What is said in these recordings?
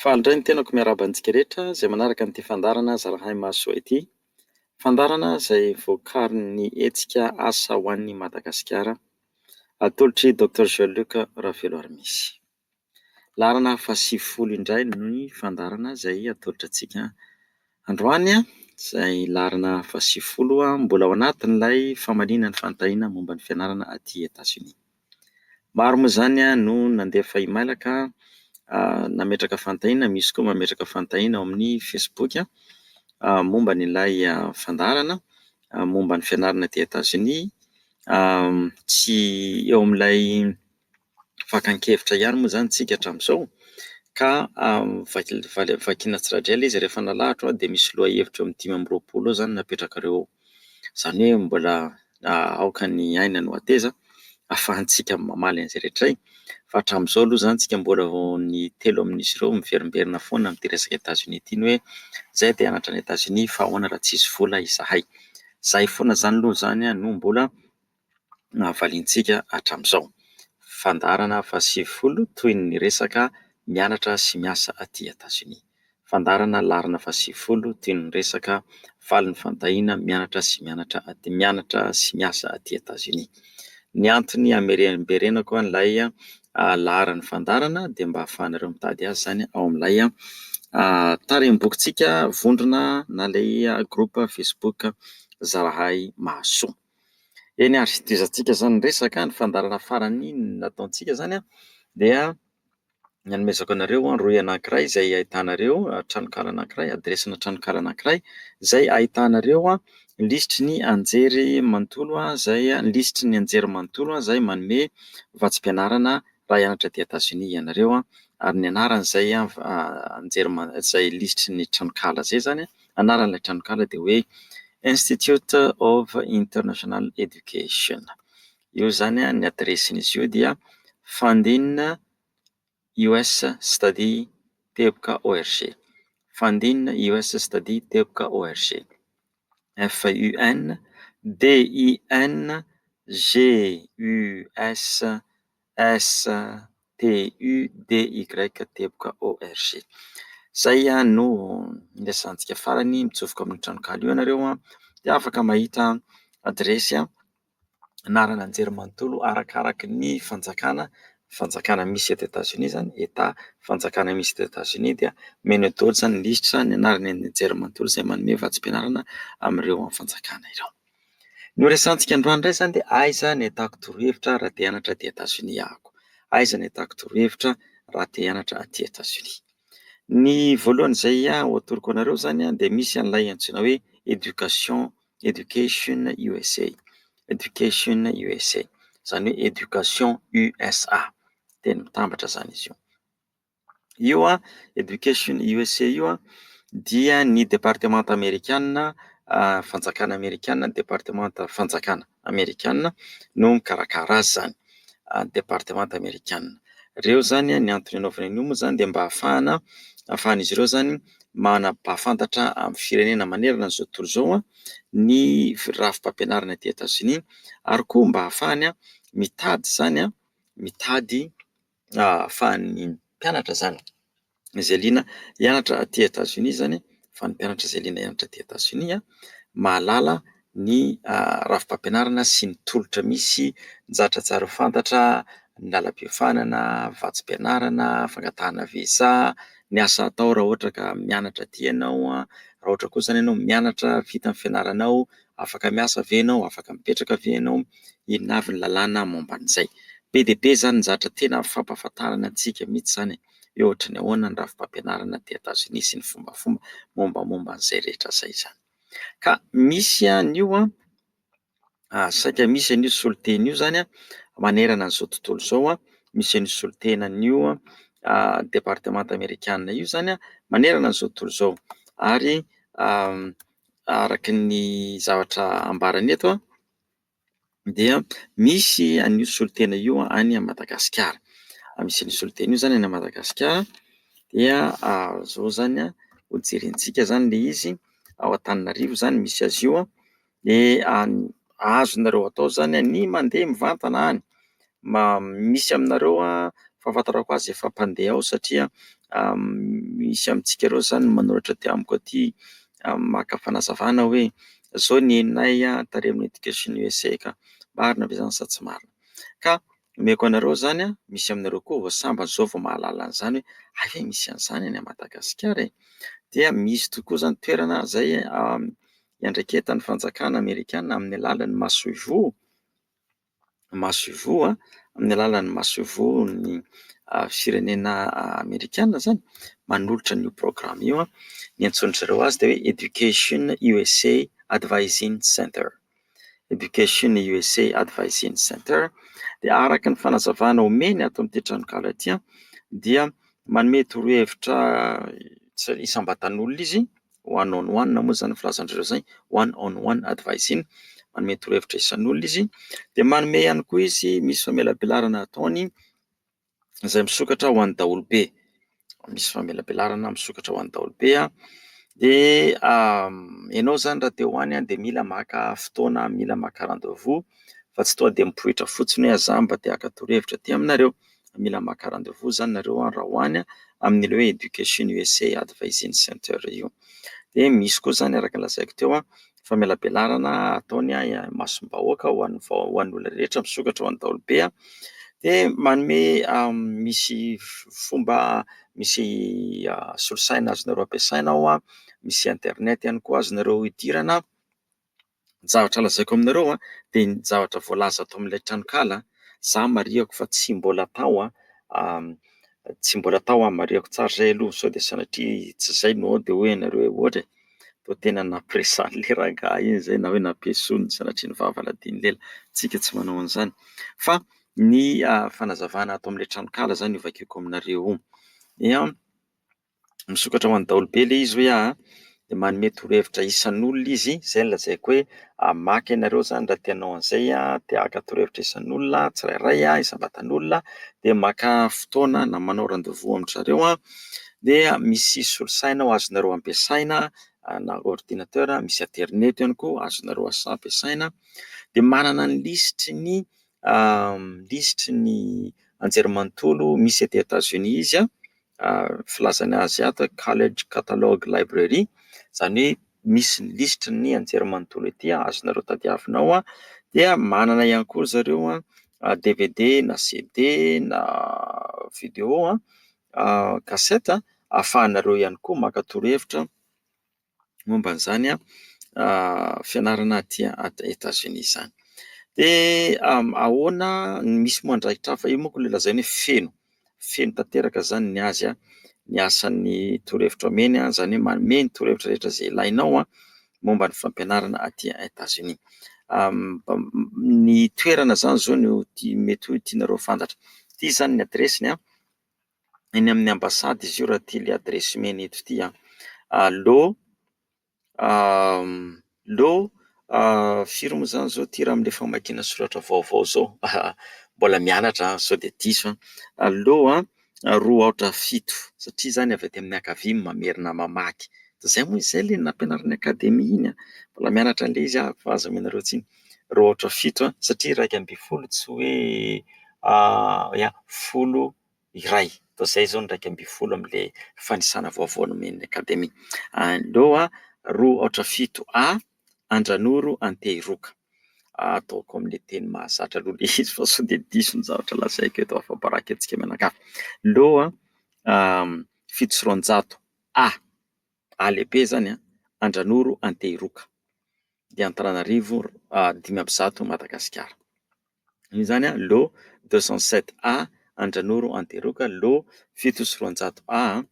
Faly indray ny tenako miarahaba antsika rehetra izay manaraka an'ity fandaharana Zarahay Mahasoa ity. Fandaharana izay voakarin'ny hetsika Asa ho an'i Madagasikara atolotr'i Docteur Jean Luc Raveloarimisy. Laharana faha-90 indray ny fandaharana izay atolotra antsika androany, izay laharana faha-90 mbola ao anatin'ilay famaliana ny fanontaniana momba ny fianarana aty Etazonia. Maro moa izany no nandefa imailaka nametraka fanontaniana, misy koa mametraka fanontaniana ao amin'ny Facebook momba an'ilay fandaharana momba ny fianarana aty Etazonia. Tsy eo amin'ilay fakan-kevitra ihany moa izany isika hatramin'izao ka vakiana tsirairay ilay izy rehefa nalahatra dia misy lohahevitra eo amin'ny 25 eo izany napetrakareo ao. Izany hoe mbola aoka ny aina no hateza ahafahantsika mamaly an'izay rehetra izay. Fa hatramin'izao aloha izany isika mbola vao ny telo amin'izy ireo miverimberina foana amin'ity resaka Etazonia ity ny hoe izahay te hianatra any Etazonia fa ahoana raha tsisy vola izahay. Izay foana izany aloha izany no mbola valiantsika hatramin'izao. Fandaharana faha-90 toy ny resaka mianatra sy miasa aty Etazonia. Fandaharana laharana faha-90 toy ny resaka valin'ny fanontaniana mianatra sy mianatra aty mianatra sy miasa aty Etazonia. Ny antony hamerimberenako an'ilay laharan'ny fandaharana dia mba ahafahanareo mitady azy izany ao amin'ilay tarehimbokitsika vondrona na ilay groupe Facebook Zarahay Mahasoa. Eny ary, tohizantsika izany ny resaka, ny fandaharana farany nataontsika izany dia ny hanomezako anareo rohy anankiray izay ahitanareo tranonkala anankiray, adiresina tranonkala anankiray izay ahitanareo lisitry ny anjery manontolo izay lisitry ny anjery manontolo izay manome vatsim-pianarana raha hianatra aty Etazonia ianareo ary ny anaran'izay anjery izay lisitry ny tranonkala izay izany, anaran'ilay tranonkala dia hoe Institute of International Education. Io izany ny adiresin'izy io dia Funding US Study teboka org, Funding US Study teboka org, F U N D I N G U S S T U D Y teboka org. Izay no niresahantsika farany, mitsofoka amin'ny tranonkala io ianareo dia afaka mahita adiresy anarana anjerimanontolo arakaraka ny fanjakana, fanjakana misy eto Etazonia izany, Etat, fanjakana misy eto Etazonia dia omena eo daholo izany ny lisitra ny anarana ny anjerimanontolo izay manome vatsim-pianarana amin'ireo fanjakana ireo. Ny ho resahantsika androany indray izany dia aiza ny ahitako torohevitra raha te hianatra aty Etazonia aho? Aiza ny ahitako torohevitra raha te hianatra aty Etazonia? Ny voalohany izay ho atoroko anareo izany dia misy an'ilay antsoina hoe éducation Education USA, Education USA, izany hoe Education USA, teny mitambatra izany izy io. Io Education USA io dia ny departemanta amerikana, fanjakana amerikana, departemanta fanjakana amerikana no mikarakara azy izany, departemanta amerikana. Ireo izany ny antony anaovana an'io moa izany dia mba ahafahana, ahafahan'izy ireo izany manam-pahafantatra amin'ny firenena manerana an'izao tontolo izao ny rafi-pampianarana aty Etazonia ary koa mba ahafahany mitady izany, mitady ahafahan'ny mpianatra izany izay liana hianatra aty Etazonia izany fa ny mpianatra izay liana hianatra aty Etazonia mahalala ny rafi-pampianarana sy ny tolotra misy, ny zavatra tsara ho fantatra, ny lalam-piofanana, vatsim-pianarana, fangatahana visa, ny asa atao raha ohatra ka mianatra aty ianao, raha ohatra kosa izany ianao mianatra vita ny fianaranao, afaka miasa ve ianao, afaka mipetraka ve ianao, inona avy ny lalàna momba an'izay. Be dia be izany ny zavatra tena fampahafantarana antsika mihitsy izany hoe ohatry ny ahoana ny rafi-pampianarana aty Etazonia sy ny fombafomba mombamomba an'izay rehetra izay izany. Ka misy an'io an, saika misy an'io solontena io izany an, manerana an'izao tontolo izao an, misy an'io solontenan'io departemanta amerikana io izany an, manerana an'izao tontolo izao. Ary araka ny zavatra ambarany eto an, dia misy an'io solontena io any Madagasikara. Misy an'io solontena io izany any Madagasikara dia izao izany an, hojerentsika izany ilay izy ao Antananarivo izany misy azy io dia azonareo atao izany ny mandeha mivantana any. Misy aminareo fahafantarako azy efa mpandeha ao satria Misy amintsika ireo izany manoratra aty amiko aty maka fanazavana hoe izao ny henonay tary amin'ny Education USA ka marina ve izany sa tsy marina? Ka omeko anareo izany, misy aminareo koa vao sambany izao vao mahalala an'izany hoe hay ve misy an'izany any Madagasikara e! Dia misy tokoa izany toerana izay iandraiketan'ny fanjakana amerikana amin'ny alalan'ny masoivoho, masoivoho amin'ny alalan'ny masoivohon'ny firenena amerikana izany manolotra an'io programa io. Ny antsoin-dry zareo azy dia hoe Education USA Advising Center. Education USA Advising Center dia araka ny fanazavana omeny ato amin'ity tranonkala ity dia manome torohevitra isam-batan'olona izy. One on one moa izany filazan-dry zareo izay, one on one advising, manome torohevitra isan'olona izy. Dia manome ihany koa izy, misy famelabelarana ataony izay misokatra ho an'ny daholobe. Misy famelabelarana misokatra ho an'ny daholobe. Dia ianao izany raha te ho any dia mila maka fotoana, mila maka rendez-vous fa tsy tonga dia mipoitra fotsiny hoe za mba te haka torohevitra aty aminareo. Mila maka rendez-vous izany nareo raha ho any amin'ilay hoe Education USA Advising Center io. Dia misy koa izany araka ny lazaiko teo famelabelarana ataony imasom-bahoaka ho an'ny vao- ho an'ny olona rehetra, misokatra ho an'ny daholobe. Dia manome misy fomba, misy solosaina azonareo ampiasaina ao, misy internet ihany koa azonareo idirana. Ny zavatra lazaiko aminareo dia ny zavatra voalaza ato amin'ilay tranonkala, za marihako fa tsy mbola tao tsy mbola tao aho, marihako tsara izay aloha sao dia sanatria tsy izay no ao dia hoy ianareo hoe ohatra e, toa tena nampiresahan'ilay rangahy iny izay na hoe nampiesoniny sanatria ny vava ladian'ny lela, tsika tsy manao an'izany fa ny fanazavana ato amin'ilay tranonkala izany no vakiako aminareo io. Dia misokatra ho an'ny daholobe ilay izy hoy aho dia manome torohevitra isan'olona izy, izay no lazaiko hoe maka ianareo izany raha te hanao an'izay, te haka torohevitra isan'olona tsirairay, isam-batan'olona dia maka fotoana na manao rendez-vous amin-dry zareo dia misy solosaina ho azonareo ampiasaina na ordinateur, misy aterineto ihany koa azonareo ampiasaina dia manana ny lisitry ny lisitry ny anjerimanontolo misy eto Etazonia izy. Filazana azy ato College Catalog Library, izany hoe misy ny lisitry ny anjerimanontolo ety azonareo tadiavina ao dia manana ihany koa ry zareo DVD na CD na vidéo cassette ahafahanareo ihany koa maka torohevitra momba an'izany fianarana aty Etazonia izany. Dia ahoana misy moa andraikitra hafa, io manko ilay lazainy hoe feno, feno tanteraka izany ny azy, ny asan'ny torohevitra omeny, izany hoe manome ny torohevitra rehetra izay ilainao momba ny fampianarana aty Etazonia. Ny toerana izany izao no mety ho tianareo ho fantatra. Ity izany ny adiresiny. Eny amin'ny ambasady izy io raha ity ilay adiresy omena eto ity an. Lo, lo, firy moa izany izao ity raha amin'ilay famakiana soratra vaovao izao? Mbola mianatra aho sao dia diso an. Lo roa aotra fito satria izany avy aty amin'ny ankavia no mamerina mamaky. Izay moa izay ilay nampianarin'ny akademia iny an. Mbola mianatra an'ilay izy aho fa aza omenareo tsiny. Roa aotra fito an, satria 11 tsy hoe ya, folo iray. Toa izay izao ny 11 amin'ilay fanisana vaovao nomen'ny akademia. Aleo roa aotra fito A, Andranoro Antehiroka. Ataoko amin'ilay teny mahazatra aloha ilay izy fa sao dia diso ny zavatra lazaiko eto, afa-baraka antsika mianakavy. Lo 207 A, A lehibe izany an, Andranoro Antehiroka. Dia Antananarivo 105 Madagasikara. Io izany an, lot 207 A Andranoro Antehiroka, lot 207 A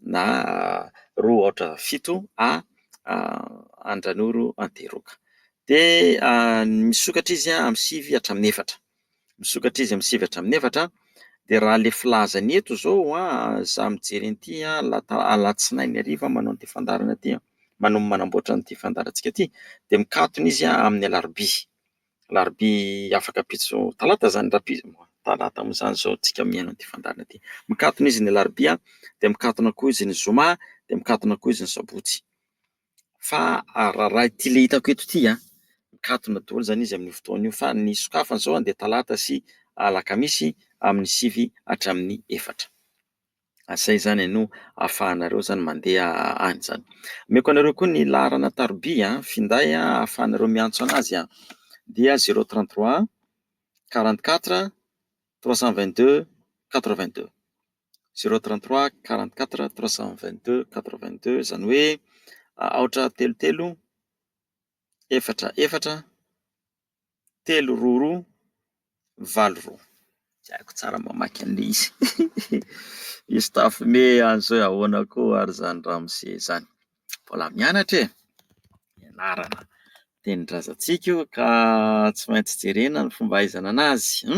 na roa aotra fito A Andranoro Antehiroka. Dia misokatra izy amin'ny sivy hatramin'ny efatra. Misokatra izy amin'ny sivy hatramin'ny efatra. Dia raha ilay filazany eto izao an, izaho mijery an'ity an, alatsinainy hariva manao an'ity fandaharana ity an, manamboatra an'ity fandaharantsika ity, dia mikatona izy amin'ny alarobia. Alarobia afaka ampitso talata izany rahampitso, talata moa izany izao tsika mihaino an'ity fandaharana ity. Mikatona izy ny alarobia, dia mikatona koa izy ny zoma, dia mikatona koa izy ny sabotsy. Fa raha ity ilay hitako eto ity an, mikatona daholo izany izy amin'io fotoana io fa ny sokafany izao dia talata sy alakamisy amin'ny sivy hatramin'ny efatra. Izay izany no ahafahanareo izany mandeha any izany. Omeko anareo koa ny laharana taroby finday ahafahanareo miantso anazy dia 033 44 322 82. 033 44 322 82 izany hoe aotra telo telo efatra efatra telo roa roa valo roa. Tsy haiko tsara mamaky an'ilay izy. Izy tafime any zao hoe ahoana koa ary izany ramose izany. Mbola mianatra e! Ianarana. Tenin-drazantsika io ka tsy maintsy jerena ny fomba ahaizana anazy.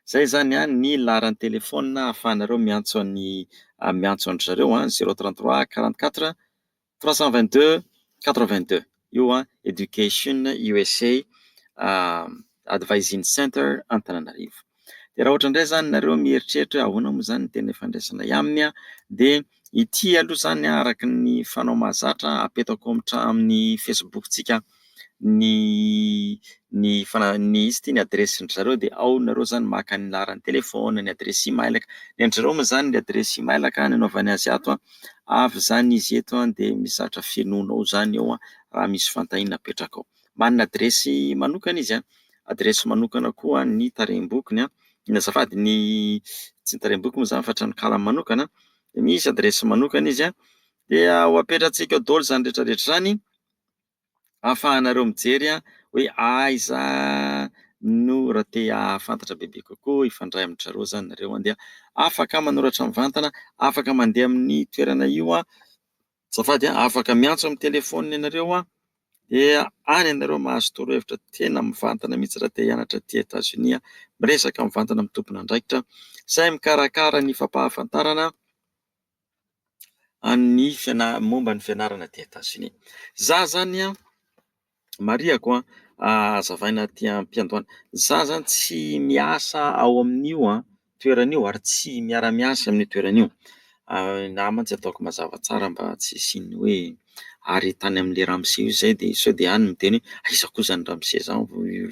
Izay izany ny laharan'ny telefaonina ahafahanareo miantso an'i miantso an-dry zareo 033 44 322 82 io an Education USA Advising Center Antananarivo. Dia raha ohatra indray izany nareo mieritreritra hoe ahoana moa izany ny tena ifandraisanay aminy an, dia ity aloha izany araka ny fanao mahazatra apetako amin'ny Facebook-tsika ny ny fana- ny izy ity ny adiresin-dry zareo dia ao nareo izany maka ny laharan'ny telefaonina, ny adiresy imailaka. Ny an-dry zareo moa izany ny adiresy imailaka ny anaovany azy ato an, avy izany izy eto an dia misy zavatra fenoina ao izany eo an raha misy fanontaniana apetraka ao. Manana adiresy manokana izy an, adiresy manokana koa ny tarehim-bokiny an, ny azafady ny tsy ny tarehim-boky moa izany fa tranonkala manokana, dia misy adiresy manokana izy an, dia ho apetratsika ao daholo izany rehetra rehetra izany. ahafahanareo mijery hoe aiza no raha te hahafantatra bebe kokoa hifandray amin-dry zareo izany nareo dia afaka manoratra mivantana, afaka mandeha amin'ny toerana io azafady, afaka miantso amin'ny telefaonina ianareo dia any ianareo mahazo torohevitra tena mivantana mihitsy raha te hianatra aty Etazonia, miresaka mivantana amin'ny tompon'andraikitra izay mikarakara ny fampahafantarana. an'ny fiana- momba ny fianarana aty Etazonia. Za zany an, marihako an, hazavaina aty am-piandohana, za zany tsy miasa ao amin'io an toerana io ary tsy miara-miasa amin'io toerana io. Na mantsy ataoko mazava tsara mba tsy hisian'ny hoe ary tany amin'ilay ramose io izay dia sao dia any miteny hoe aiza koa izany ramose izany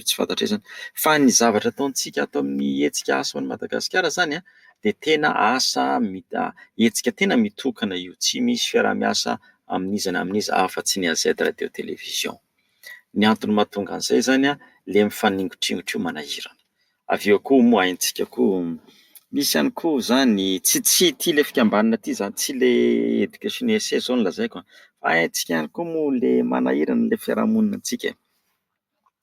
tsy fantatray izany. Fa ny zavatra ataontsika ato amin'ny hetsika asa ho an'i Madagasikara izany an, dia tena asa hetsika tena mitokana io, tsy misy fiaraha-miasa amin'iza na amin'iza afa-tsy ny AZ Radio Télévision. Ny antony mahatonga an'izay izany ilay mifaningotringotra io manahirana. Avy eo koa moa haintsika koa misy ihany koa izany, tsy tsy ity ilay fikambanana ity izany, tsy ilay Education USA izao no lazaiko an, fa haintsika ihany koa moa ilay manahirana ilay fiarahamonina antsika e.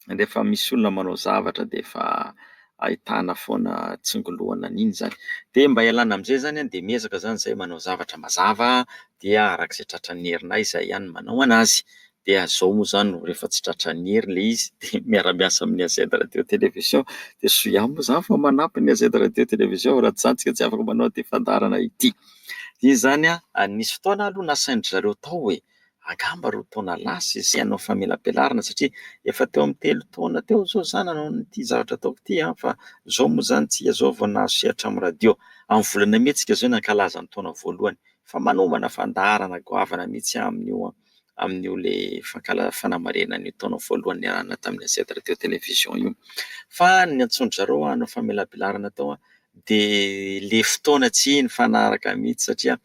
Rehefa misy olona manao zavatra dia efa ahitana foana tsingoloana an'iny izany. Dia mba hialana amin'izay izany dia miezaka izany izahay manao zavatra mazava dia araka izay tratran'ny herinay izahay ihany no manao an'azy. Dia izao moa izany rehefa tsy tratran'ny hery ilay izy dia miara-miasa amin'ny AZ Radio Télévision. Dia soa ihany moa izany fa manampy ny AZ Radio Télévision raha tsy izany isika tsy afaka manao ity fandaharana ity. Dia izany nisy fotoana aloha nasain-dry zareo tao e! Angamba roa taona lasa izay hanao famelabelarana satria efa teo amin'ny telo taona teo izao za nanao an'ity zavatra ataoko ity an, fa izao moa izany tsika izao vao nahazo sehatra amin'ny radio. Amin'ny volana mey tsika izao no hankalaza ny taona voalohany fa manomana fandaharana goavana mihitsy aho amin'io amin'io le fankala- fanamarihana ny taona voalohany niarahana tamin'ny AZ Radio Télévision io. Fa niantsoan-dry zareo aho hanao famelabelarana tao an, dia le fotoana tsy nifanaraka mihitsy satria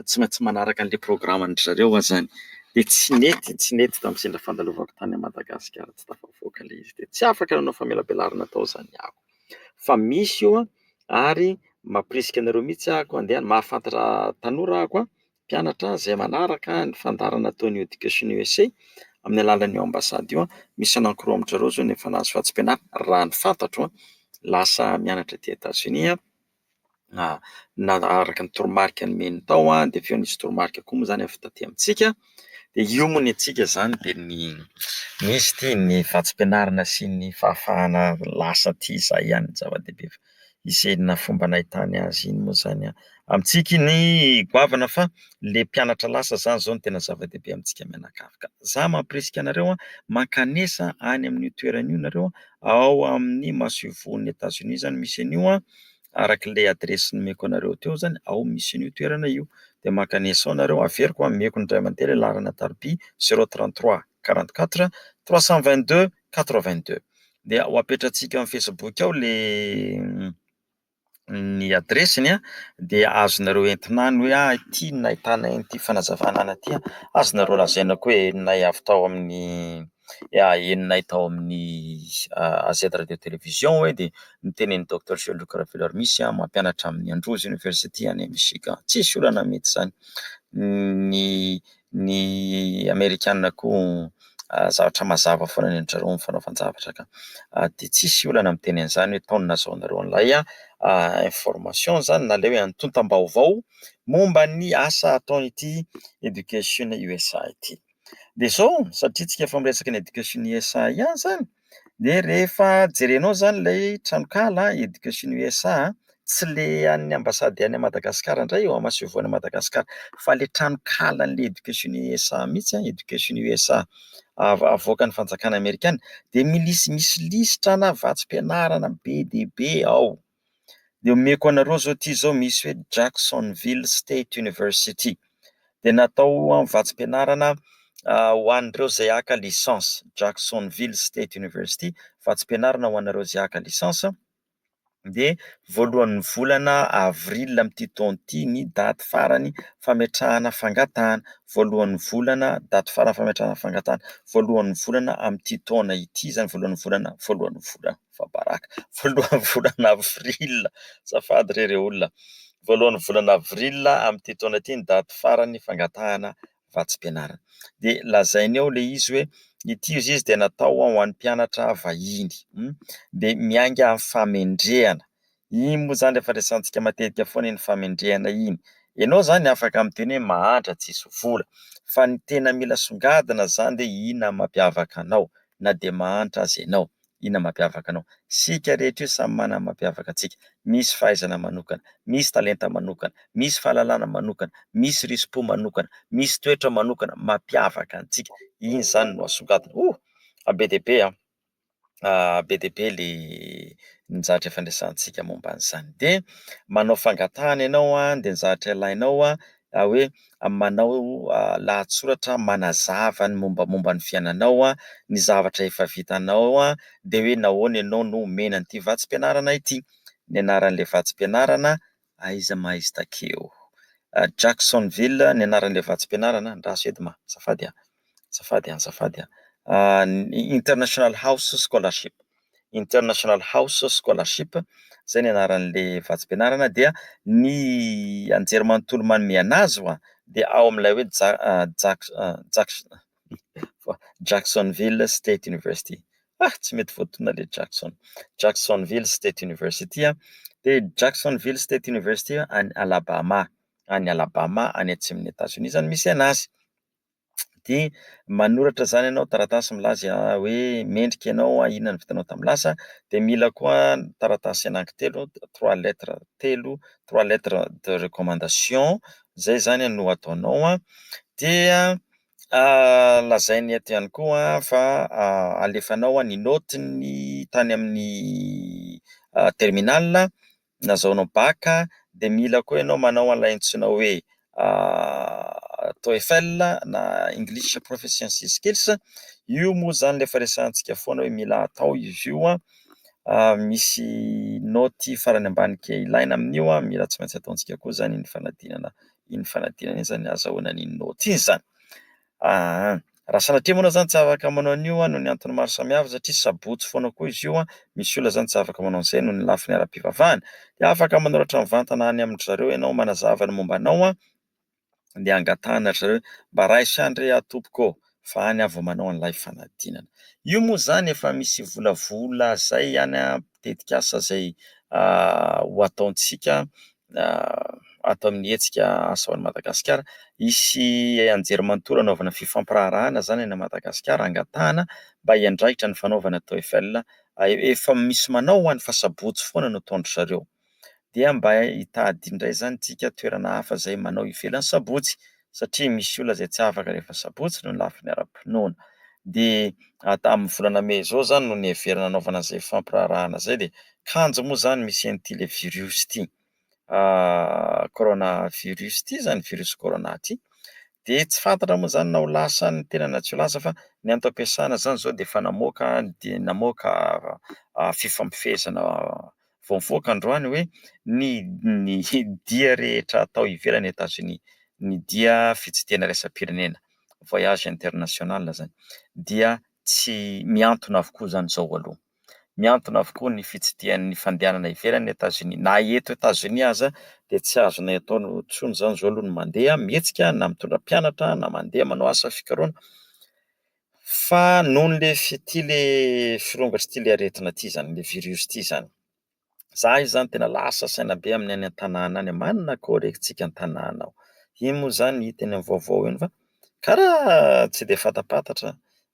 tsy maintsy manaraka an'ilay programan-dry zareo aho zany, dia tsy nety, tsy nety tamin'ny sendra fandalovako tany Madagasikara tsy tafavoaka ilay izy dia tsy afaka nanao famelabelarana tao zany aho. Fa misy io an, ary mampirisika anareo mihitsy aho andeha, mahafantatra tanora aho an. mpianatra izay manaraka ny fandaharana ataon'ny Education USA amin'ny alalan'io ambasady io. Misy anankiroa amin-dry zareo izao no efa nahazo vatsim-pianarana raha ny fantatro, lasa mianatra aty Etazonia na araka ny toromarika nomeny tao dia avy eo nisy toromarika koa moa izany avy taty amintsika. Dia io moa ny antsika izany dia ny misy ity ny vatsim-pianarana sy ny fahafahana lasa aty izay ihany no zava-dehibe fa izay na fomba nahitany azy iny moa izany amintsika iny goavana fa le mpianatra lasa zany zao no tena zava-dehibe amintsika mianakavy ka za mampirisika anareo mankanesa any amin'io toerana io nareo ao amin'ny masoivohon'ny Etazonia zany misy an'io araka ilay adiresy nomeko anareo teo zany ao misy an'io toerana io dia mankanesa ao nareo averiko ameko indray mandeha ilay laharana tarobia 033 44 322 82 dia ho apetratsika amin'ny Facebook ao le. ny adiresiny dia azonareo entina any hoe ity no nahitana an'ity fanazavana ana ity, azonareo lazaina koa hoe henonay avy tao amin'ny henonay tao amin'ny AZ Radio Télévision hoe dia nitenenin'i Docteur Jean Luc Raveloarimisy mampianatra amin'ny Andrews University any Michigan. Tsisy olana mihitsy izany. Ny ny Amerikana koa zavatra mazava foana ny an-dry zareo amin'ny fanaovan-javatra ka. Dia tsisy olana miteny an'izany hoe tao no nahazoanareo an'ilay information izany na ilay hoe antontam-baovao momba ny asa ataon'ity Education USA ity. Dia izao, satria tsika efa miresaka ny Education USA ihany izany, dia rehefa jerenao izany ilay tranonkala Education USA, tsy ilay an'ny ambasady any Madagasikara indray eo masoivohon'i Madagasikara fa ilay tranonkalan'ilay Education USA mihitsy, Education USA avoakan'ny fanjakana amerikana dia milisy misy lisitra ana vatsim-pianarana be dia be ao. Dia omeko anareo izao ity izao misy hoe Jacksonville State University dia natao amin'ny vatsim-pianarana ho an'ireo izay haka licence. Jacksonville State University, vatsim-pianarana ho anareo izay haka licence. Dia voalohan'ny volana avril amin'ity taona ity ny daty farany fametrahana fangatahana. Voalohan'ny volana, daty farany fametrahana fangatahana. Voalohan'ny volana amin'ity taona ity izany, voalohan'ny volana, voalohan'ny volana, fa baraka, voalohan'ny volana avril, azafady re rey olona, voalohan'ny volana avril amin'ity taona ity ny daty farany fangatahana vatsim-pianarana. Dia lazainy ao ilay izy hoe ity izy izy dia natao ho an'ny mpianatra vahiny. Dia miainga amin'ny fahamendrehana. Iny moa izany efa resahantsika matetika foana iny fahamendrehana iny. Ianao izany afaka miteny hoe mahantra tsisy vola. Fa ny tena mila songadina izany dia inona no mampiavaka anao na dia mahantra aza ianao. Inona mampiavaka anao? Isika rehetra io samy manana ny mampiavaka antsika. Misy fahaizana manokana, misy talenta manokana, misy fahalalana manokana, misy risi-po manokana, misy toetra manokana mampiavaka antsika. Iny izany no asongadina. Oh! Be dia be an! Be dia be le ny zavatra efa niresahantsika momba an'izany. Dia manao fangatahana ianao an, dia ny zavatra ilainao an, hoe manao lahatsoratra manazava ny mombamomba ny fiainanao, ny zavatra efa vitanao, dia hoe nahoana ianao no omena an'ity vatsim-pianarana ity. Ny anaran'ilay vatsim-pianarana, aiza ma izy takeo? Jacksonville ny anaran'ilay vatsim-pianarana, andraso edy ma, azafady a, azafady a, azafady a. International House Scholarship, International House Scholarship, izay ny anaran'ilay vatsim-pianarana dia ny anjerimanontolo manome an'azy hoa dia ao amin'ilay hoe Jacksonville State University. Ah, tsy mety voatonona ilay Jackson. Jacksonville State University dia Jacksonville State University any Alabama, any Alabama any atsimon'i Etazonia izany misy an'azy. Dia manoratra izany ianao taratasy milaza hoe mendrika ianao, inona no vitanao tamin'ny lasa. Dia mila koa taratasy anankitelo, trois lettres telo, trois lettres de recommandation, izay izany no ataonao. Dia lazainy eto ihany koa fa alefanao ny naotin'ny tany amin'ny terminal. Nazahoanao bac dia mila koa ianao manao an'ilay antsoina hoe TOEFL na English Proficiency Skills. Io moa izany ilay efa resahantsika foana hoe mila atao izy io. Misy naoty farany ambany kely ilaina amin'io, mila tsy maintsy ataontsika koa izany iny fanadinana iny fanadinana iny izany ahazahoana an'iny naoty iny izany. Aa! Raha sanatria moa ianao izany tsy afaka manao an'io noho ny antony maro samihafa satria sabotsy foana koa izy io, misy olona izany tsy afaka manao an'izay noho ny lafiny ara-pivavahana, dia afaka manoratra mivantana any amin-dry zareo ianao manazava ny momba anao dia angatahana ry zareo hoe mba raiso ihany re aho tompoko ô, fa any aho vao manao an'ilay fanadinana. Io moa izany efa misy volavola izay ihany tetikasa izay ho ataontsika ato amin'ny hetsika Asa ho an'i Madagasikara. Hisy anjerimanontolo hanaovana fifampiraharahana izany any Madagasikara, hangatahana mba hiandraikitra ny fanaovana TOEFL. Efa misy manao any fa sabotsy foana no ataon-dry zareo. Dia mba hitady indray izany isika toerana hafa izay manao ivelan'ny sabotsy satria misy olona izay tsy afaka rehefa sabotsy noho ny lafiny ara-pinoana. Dia amin'ny volana mey izao izany no niheverana hanaovana an'izay fifampiraharahana izay dia kanjo moa izany misy an'ity ilay virus ity, corona virus ity izany, virus corona ity. Dia tsy fantatra moa izany na ho lasa ny tena na tsy ho lasa fa ny antom-piasana izany izao dia efa namoaka dia namoaka fifampifehezana. Vao mivoaka androany hoe ny ny dia rehetra atao ivelan'i Etazonia, ny dia fitsidihana iraisam-pirenena, voyage international izany, dia tsy mihantona avokoa izany izao aloha. Mihantona avokoa ny fitsidihan'ny fandehanana ivelan'i Etazonia. Na eto Etazonia aza dia tsy azonay atao intsony izany izao aloha ny mandeha mihetsika na mitondra mpianatra na mandeha manao asa fikarohana fa noho ilay ity ilay firongatry ity ilay aretina ity izany, ilay virus ity izany. Za io zany tena lasa saina be amin'ny any an-tanàna any, manana collègue-tsika an-tanàna ao. Iny moa zany hita eny amin'ny vaovao eny fa karaha tsy dia fantapantatra,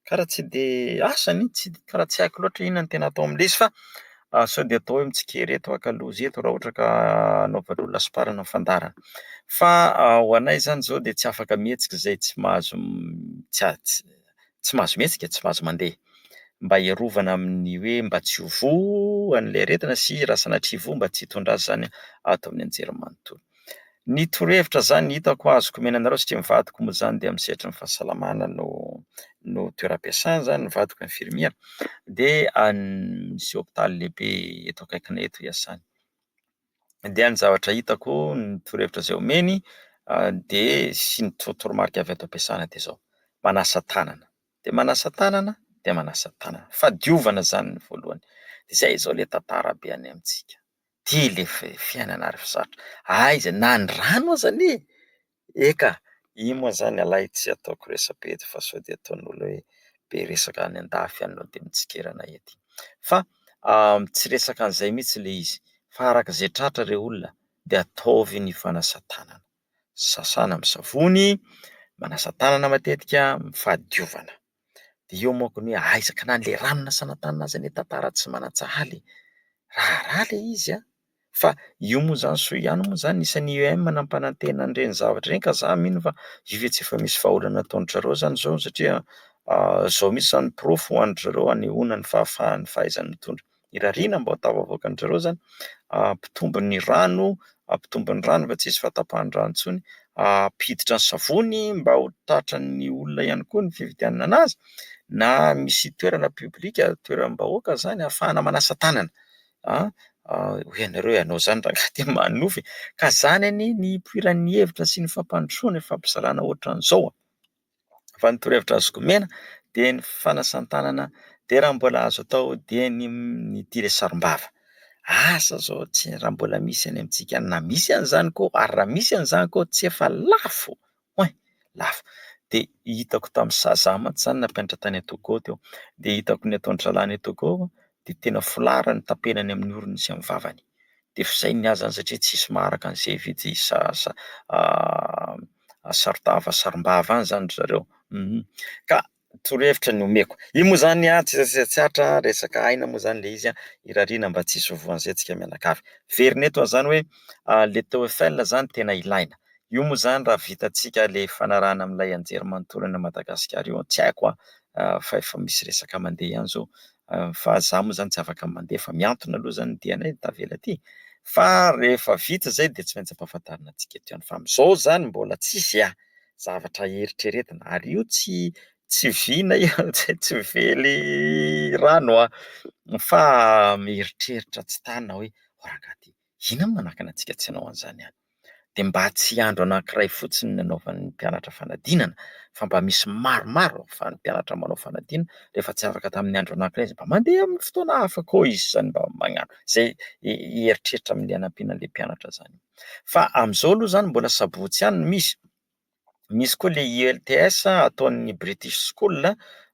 karaha tsy dia asa anie, tsy karaha tsy haiko loatra inona no tena atao amin'ilay izy fa sao dia atao hoe mitsikera eto aho ka loza eto raha ohatra ka anaovan'olona hasomparana ny fandaharana. Fa ho anay zany izao dia tsy afaka mihetsika izay tsy mahazo tsy tsy mahazo mihetsika, tsy mahazo mandeha. Mba hiarovana amin'ny hoe mba tsy ho voa an'ilay aretina sy raha sanatria voa mba tsy hitondra azy izany ato amin'ny anjerimanontolo. Ny torohevitra izany hitako azoko omena anareo satria ny vadiko moa izany dia amin'ny sehatry ny fahasalamana no no toeram-piasany izany, ny vadiko infirmiera dia misy hopitaly lehibe eto akaikinay eto iasany. Dia ny zavatra hitako, ny torohevitra izay omeny dia sy ny toromarika avy ato am-piasana dia izao, manasa tanana, dia manasa tanana, dia manasa tanana. Fahadiovana izany ny voalohany. Dia izay izao ilay tantara be any amintsika. Ity ilay fiainana ary sarotra. Aiza, na ny rano aza anie e! Eka, io moa izany ialahy tsy ataoko resabe eto fa sao dia ataon'olona hoe be resaka any an-dafy any dia mitsikera anay aty. Fa tsy resaka an'izay mihitsy ilay izy fa araka izay tratra re olona dia ataovy ny fanasan-tanana. Sasana amin'ny savony, manasa tanana matetika, fahadiovana. Dia eo manko ny hoe aiza ka na ilay rano nasana tanana aza anie tantara tsy manan-tsahala e! Raharaha ilay izy an! Fa io moa izany soa ihany moa izany isan'ny IEM nampanantena an'ireny zavatra ireny ka za mino fa io ve tsy efa misy vahaolana ataon-dry zareo izany izao satria izao mihitsy izany ny porofo ho an-dry zareo hanehoana ny fahafahany fahaizany mitondra. Irariana mba ho tafavoakan-dry zareo izany, hampitombo ny rano, hampitombo ny rano mba tsy hisy fahatapahan-drano intsony, hampiditra ny savony mba ho tratran'ny olona ihany koa ny fividianana anazy na misy toerana public, toeram-bahoaka izany ahafahana manasa tanana. An! Hoy ianareo hoe ianao izany rangahy dia manonofy e! Ka izany anie ny hipoiran'ny hevitra sy ny fampandrosoana, ny fampizarana ohatran'izao an! Fa ny torohevitra azoko omena dia ny fanasan-tanana dia raha mbola azo atao dia ny ity ilay sarom-bava. Asa izao tsy raha mbola misy any amintsika any na misy an'izany koa ary raha misy an'izany koa tsy efa lafo. Oay! Lafo. Dia hitako tamin'ny za mantsy izany nampianatra tany Togo teo, dia hitako ny ataon-dry zalahy any Togo dia tena foulard no tapenany amin'ny orony sy amin'ny vavany. Dia efa izay ny ahy izany satria tsisy maharaka an'izay hividy saron-tava, sarom-bava any izany ry zareo. Ka torohevitra no omeko. Io moa izany an, tsy tsy atra resaka aina moa izany ilay izy an, irariana mba tsy hisy voan'izay tsika mianakavy. Miverina eto aho izany hoe le TOEFL izany tena ilaina. Io moa izany raha vitantsika ilay fanarahana amin'ilay anjerimanontolo any Madagasikara io, tsy haiko an, fa efa misy resaka mandeha ihany izao fa za moa izany tsy afaka mandeha fa mihantona aloha izany ny dianay tavela aty. Fa rehefa vita izay dia tsy maintsy ampahafantarina antsika eto ihany fa amin'izao izany mbola tsisy an! zavatra eritreretina ary io tsy tsy vina io tsy vely rano an, fa mieritreritra tsy tana hoe o rangahy ty inona no manakana antsika tsy hanao an'izany any? Dia mba tsy andro anankiray fotsiny no anaovan'ny mpianatra fanadinana fa mba misy maromaro ahafahan'ny mpianatra manao fanadinana rehefa tsy afaka tamin'ny andro anankiray izy mba mandeha amin'ny fotoana hafa koa izy izany mba mañano izay eritreritra amin'ilay hanampiana an'ilay mpianatra izany. Fa amin'izao aloha izany mbola sabotsy ihany no misy. Misy koa ilay IELTS ataon'ny British School,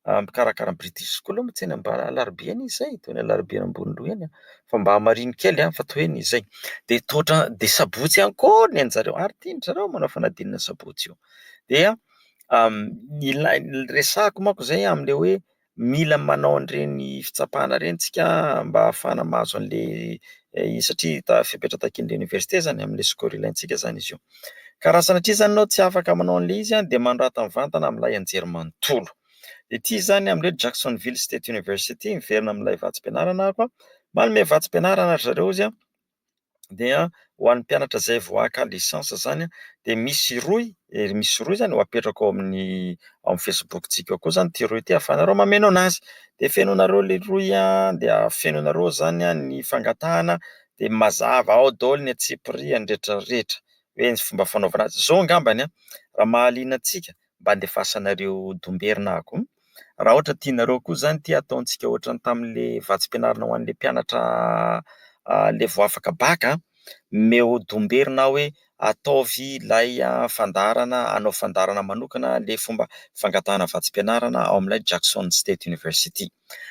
mpikarakara ny British School moa tsy eny Alarobia eny izy izay, toa eny Alarobia eny Amboniloha eny fa mba hamarino kely fa toa eny izy izay. Dia toa ohatran- dia sabotsy ihany koa ny an-jareo ary tian-dry zareo manao fanadinana sabotsy io. Dia ilay resahako manko izay amin'ilay hoe mila manao an'ireny fitsapana ireny tsika mba ahafahana mahazo an'le satria ta- fepetra takian'le oniversite zany amin'le score ilaintsika zany izy io. Ka raha sanatria zany ianao tsy afaka manao an'le izy dia manorata mivantana amin'ilay anjerimanontolo. Ity zany amin'ilay Jacksonville State University, miverina amin'ilay vatsim-pianarana aho, manome vatsim-pianarana ry zareo izy dia ho an'ny mpianatra izay vao haka licence izany dia misy rohy, misy rohy izany ho apetrako ao amin'ny ao amin'ny Facebook-tsika ao koa izany ity rohy ity ahafahanareo mameno an'azy. Dia fenoinareo ilay rohy dia fenoinareo izany ny fangatahana dia. Dia mazava ao daholo ny antsipiriany rehetra rehetra hoe ny fomba fanaovana azy. Izao angambany an, raha mahaliana antsika mba andefasanareo domberina aho koa. Raha ohatra tianareo koa izany ity ataontsika ohatran'ny tamin'ilay vatsim-pianarana ho an'ilay mpianatra ilay vao afaka bacc an, omeo domberina aho hoe ataovy ilay fandaharana, hanao fandaharana manokana ilay fomba fangatahana vatsim-pianarana ao amin'ilay Jackson State University.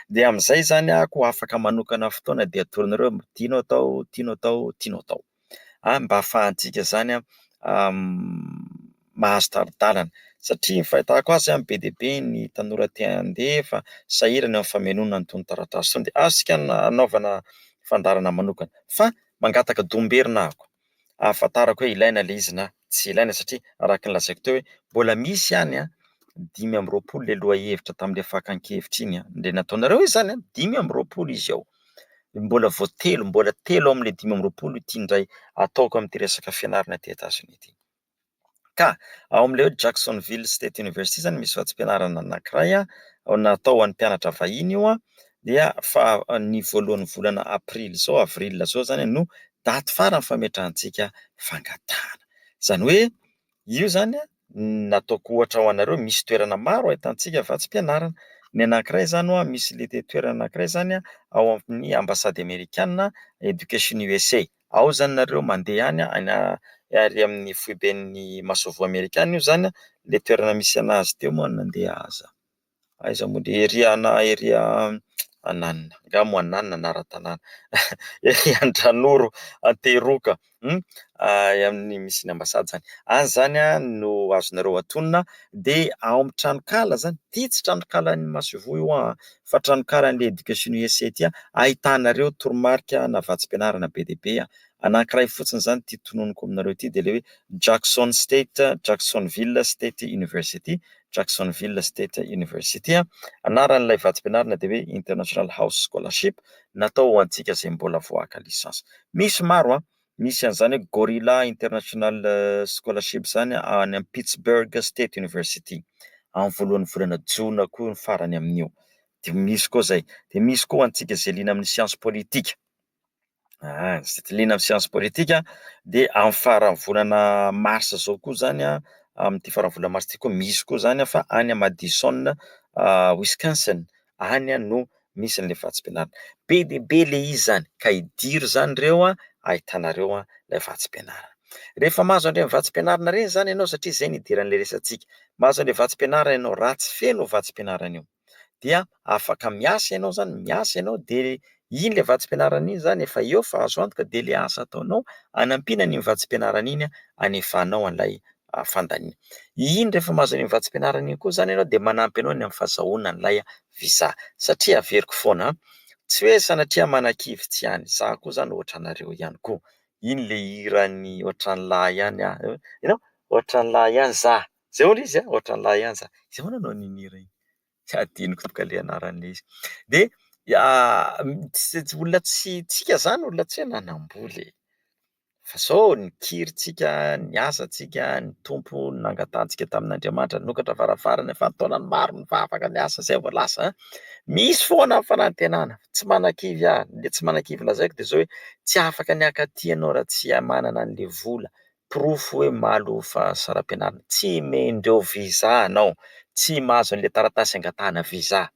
Dia amin'izay izany aho koa afaka manokana fotoana dia atoronareo hoe ity no atao, ity no atao, ity no atao. Mba ahafahantsika izany mahazo tari-dalana satria ny fahitako azy be dia be ny tanora te handeha fa sahirana eo amin'ny famenoana an'itony taratasy itony dia azontsika anaovana fandaharana manokana fa mangataka domberina aho ahafantarako hoe ilaina ilay izy na tsy ilaina satria araka ny lazaiko teo hoe mbola misy ihany 25 ilay lohahevitra tamin'ilay fakan-kevitra iny ilay nataonareo izany 25 izy ao. Mbola vao telo, mbola telo amin'ilay 25 ity indray ataoko amin'ity resaka fianarana aty Etazonia ity. Ka ao amin'ilay hoe Jacksonville State University izany misy vatsim-pianarana anankiray natao ho an'ny mpianatra vahiny io dia fa ny voalohan'ny volana aprily izao, avril izao izany no daty farany fametrahantsika fangatahana. Izany hoe io izany nataoko ohatra ho anareo, misy toerana maro ahitantsika vatsim-pianarana. Ny anankiray izany hoa misy ilay toerana anankiray izany ao amin'ny ambasady amerikana Education USA. Ao izany nareo mandeha any, any ary amin'ny foiben'ny masoivoho amerikana io izany, ilay toerana misy an'azy teo moa no nandeha aza. Aiza moa le ery ana ery Ananina, angaha moa Ananina anaran-tanàna, ery Andranoro Antehiroka, amin'ny misy ny ambasady izany. Any izany no azonareo atonina dia ao amin'ny tranonkala izany, ity tsy tranonkalan'ny masoivoho io an, fa tranonkalan'ilay Education USA ity an, ahitanareo toromarika na vatsim-pianarana be dia be. Anankiray fotsiny izany ity tononiko aminareo ity dia ilay hoe Jackson State, Jacksonville State University, Jacksonville State University. Anaran'ilay vatsim-pianarana dia hoe International House Scholarship, natao ho antsika izay mbola vao haka licence. Misy maro an, misy an'izany hoe Gorilla International Scholarship izany any amin'ny Pittsburgh State University, amin'ny voalohan'ny volana jona koa ny farany amin'io. Dia misy koa izay. Dia misy koa ho antsika izay liana amin'ny siansa politika. Izay liana amin'ny siansa politika dia amin'ny faran'ny volana marsa izao koa izany an, amin'ity faran'ny volana marsa ity koa misy koa izany fa any Madison Wisconsin any no misy an'ilay vatsim-pianarana. Be dia be ilay izy izany ka idiro izany ireo ahitanareo ilay vatsim-pianarana. Rehefa mahazo an'ireny vatsim-pianarana ireny izany ianao satria izay no idiran'ilay resatsika, mahazo an'ilay vatsim-pianarana ianao raha tsy feno io vatsim-pianarana io dia afaka miasa ianao zany, miasa ianao dia iny ilay vatsim-pianarana iny zany efa eo fa azo antoka dia ilay asa ataonao hanampiana an'iny vatsim-pianarana iny hanefanao an'ilay fandaniana. Iny rehefa mahazo an'iny vatsim-pianarana iny koa zany ianao dia manampy anao ny amin'ny fahazahoana an'ilay visa satria averiko foana tsy hoe sanatria manakivy tsy any, za koa zany ohatranareo ihany koa, iny ilay hiran'ny ohatran'lah ihany aho, ianao ohatran'lah ihany za. Zay hono izy a, ohatran'lah ihany za. Iza moa nanao an'iny hira iny? Tsy adinoko tompoko le anaran'ilay izy. Dia tsy olona tsy, tsika zany olona tsy hoe nanam-bola e. Fa zao nikiry tsika, niasa tsika, ny Tompo nangatahantsika tamin'Andriamanitra nanokatra varavarana efa an-taonany maro nivavaka niasa zay vao lasa an. Misy foana ny fanantenana, tsy manakivy aho, le tsy manakivy lazaiko dia zao hoe tsy afaka ny hankaty ianao raha tsy manana an'le vola. Porofo hoe mahaloa fahasaram-pianarana, tsy omendreo visa anao, tsy mahazo an'ilay taratasy angatahana visa,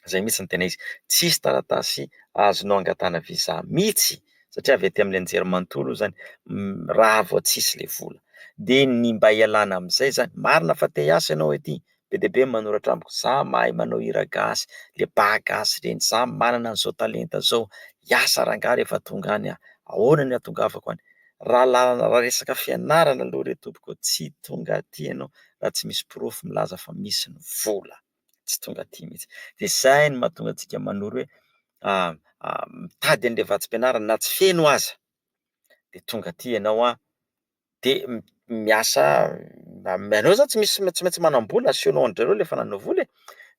izay mihitsy no tena izy, tsisy taratasy azonao angatahana visa mihitsy satria avy aty amin'ny anjerimanontolo io izany raha vao tsisy ilay vola, dia ny mba hialana amin'izay izany, marina fa te hiasa ianao ety, be dia be ny manoratra amiko, za mahay manao hira gasy, le ba gasy ireny, za manana an'izao talenta zao, hiasa rangahy rehefa tonga any aho, ahoana no hahatongavako any? Raha lalana, raha resaka fianarana aloha re tompoko tsy tonga aty ianao raha tsy misy porofo milaza fa misy ny vola, tsy tonga aty mihitsy. Dia izay no mahatonga antsika manoro hoe mitady an'ilay vatsim-pianarana na tsy feno aza dia tonga aty ianao an. Dia miasa, ianao zany tsy misy tsy maintsy manam-bola, asehonao an-dry zareo ilay efa nanao vola e,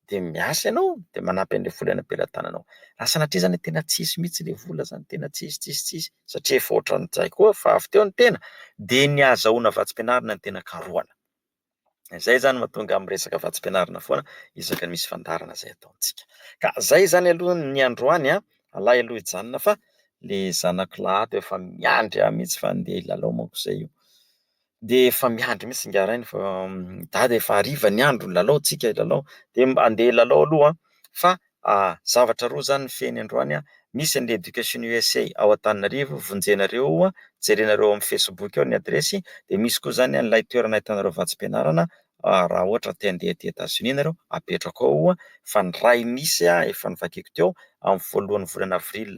dia miasa ianao dia manampy an'ilay vola eny am-pelatananao. Raha sanatria zany tena tsisy mihitsy ilay vola zany, tena tsisy tsisy tsisy, satria efa ohatran'izay koa fa avy teo ny tena, dia ny ahazahoana vatsim-pianarana no tena karohana. Izay izany mahatonga amin'ny resaka vatsim-pianarana foana isaky ny misy fandaharana izay ataontsika. Ka izay izany aloha ny androany an, alay aloha hijanona fa Le zanako lahy ato efa miandry ahy mihitsy fa andeha hilalao manko izay io. Dia efa miandry mihitsy ingahy rainy fa dada efa hariva ny andro, hilalao tsika hilalao. Dia mba andeha hilalao aloha an, fa zavatra roa izany ny fehiny androany an, misy an'ilay Education USA ao Antananarivo, vonjenareo io an, jerenareo ao amin'ny Facebook ao ny adiresy, dia misy koa izany an'ilay toerana ahitanareo vatsim-pianarana raha ohatra te handeha aty Etazonia ianareo, apetrako ao io an, fa ny iray misy efa novakiako teo amin'ny voalohan'ny volana avril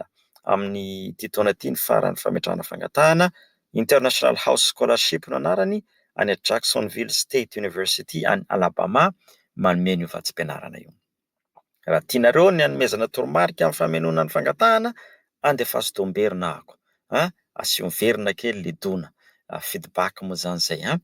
amin'ity taona ity ny faran'ny fametrahana fangatahana, International House Scholarship no anarany, any Jacksonville State University any Alabama, manome an'io vatsim-pianarana io. Raha tianareo ny hanomezana toromarika amin'ny famenoana ny fangatahana, andefaso domberina ahako a! Asio miverina kely le dona, feedback moa zany zay an!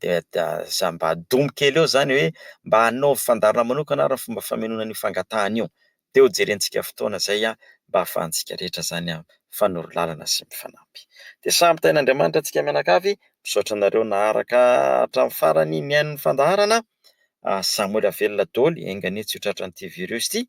Dia aza mba domy kely eo zany hoe mba hanaovy fandaharana manokana ary ny fomba famenoana an'io fangatahana io. Dia ho jerentsika fotoana izay mba hahafahantsika rehetra izany mifanoro lalana sy mifanampy. Dia samy tahin'Andriamanitra antsika mianakavy, misaotra anareo naharaka hatramin'ny farany nihaino ny fandaharana. Samy mbola velona daholo, enga anie tsy ho tratran'ity virus ity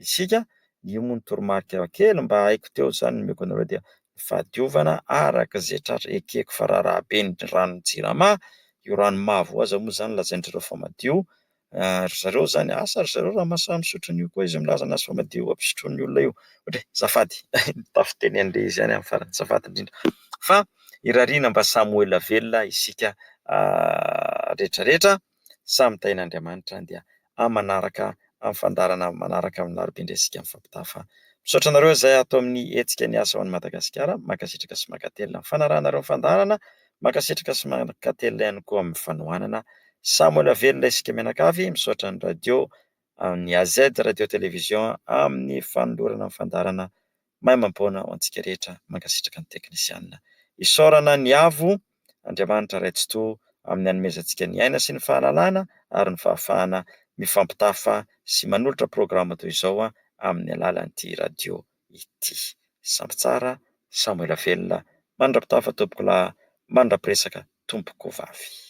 isika. Io moa ny toromarika kely mba haiko teo izany no omeko anareo dia ny fahadiovana araka izay tratra. Ekeko fa raharaha be ny ranon'ny jirama, io rano mavo io aza moa izany lazain-dry zareo fa madio. Ry zareo izany, asa ry zareo raha mahasahy misotro an'io koa izy milaza an'azy fa madio ampisotroin'ny olona io. Ohatra hoe azafady, nitafiteny an'ilay izy ihany amin'ny farany, azafady indrindra. Fa irariana mba samy ho ela velona isika rehetra rehetra, samy tahin'Andriamanitra dia amin'ny manaraka, amin'ny fandaharana manaraka amin'ny alarobia indray isika mifampitafa. Misaotra anareo izay ato amin'ny hetsika ny asa ho an'i Madagasikara, mankasitraka sy mankatelina amin'ny fanarahanareo ny fandaharana. Mankasitraka sy mankatelina ihany koa amin'ny fanohanana. Samy mbola velona isika mianakavy. Misaotra ny radio, ny AZ Radio Télévision amin'ny fanolorana ny fandaharana maimaimpoana ho antsika rehetra. Mankasitraka ny teknisianina. Isaorana ny Avo, Andriamanitra Ray Tsitoha amin'ny hanomezantsika ny aina sy ny fahalalana ary ny fahafahana mifampitafa sy manolotra programa toy izao amin'ny alalan'ity radio ity. Samy tsara, samy ela velona, mandra-pitafa tompokolahy, mandra-piresaka tompokovavy.